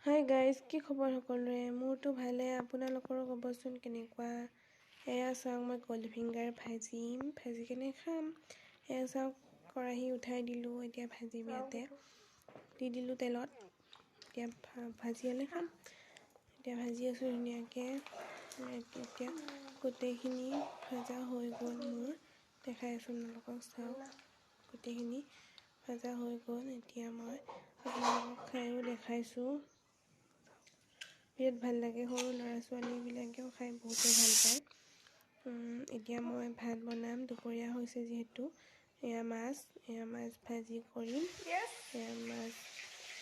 Hi guys, কি খবৰ সকলোৰে? মোৰতো ভালে, আপোনালোকৰো ক'বচোন কেনেকুৱা? এয়া চাওক, মই কল্ড ফিংগাৰ ভাজিম, ভাজি কেনে খাম। এয়া চাওক, খৰাহী উঠাই দিলোঁ। এতিয়া ভাজিম। ইয়াতে দি দিলোঁ তেলত। এতিয়া ভাজি হ'লে খাম। এতিয়া ভাজি আছোঁ ধুনীয়াকৈ। এতিয়া গোটেইখিনি ভাজা হৈ গ'ল মোৰ। দেখাই আছোঁ আপোনালোকক, চাওক, গোটেইখিনি ভাজা হৈ গ'ল। এতিয়া মই আপোনালোকক খায়ো দেখাইছোঁ। বিৰাট ভাল লাগে। সৰু ল'ৰা ছোৱালীবিলাকেও খাই বহুতে ভাল পায়। এতিয়া মই ভাত বনাম, দুপৰীয়া হৈছে যিহেতু। এয়া মাছ, এয়া মাছ ভাজি কৰিম। এয়া মাছ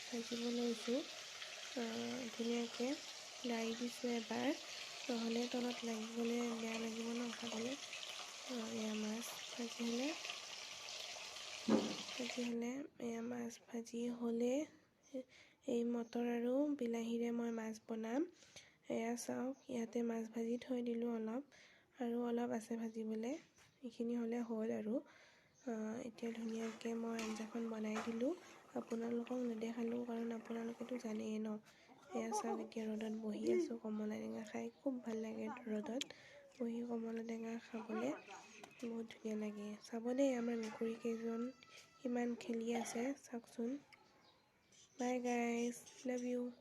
ভাজিব লৈছোঁ। ধুনীয়াকৈ লাৰি দিছোঁ এবাৰ, নহ'লে তলত লাগি গ'লে বেয়া লাগিব ন খাবলৈ। এয়া মাছ ভাজি হ'লে, এয়া মাছ ভাজি হ'লে এই মটৰ আৰু বিলাহীৰে মই মাছ বনাম। এয়া চাওক, ইয়াতে মাছ ভাজি থৈ দিলোঁ অলপ, আৰু অলপ আছে ভাজিবলৈ। এইখিনি হ'লে হ'ল আৰু। এতিয়া ধুনীয়াকৈ মই আঞ্জাখন বনাই দিলোঁ। আপোনালোকক নেদেখালোঁ, কাৰণ আপোনালোকেতো জানেই ন। এয়া চাওক, এতিয়া ৰ'দত বহি আছোঁ কমলা টেঙা খাই। খুব ভাল লাগে ৰ'দত বহি কমলা টেঙা খাবলৈ, বহুত ধুনীয়া লাগে। চাব দেই, আমাৰ মেকুৰীকেইজন কিমান খেলি আছে, চাওকচোন। Bye guys, love you.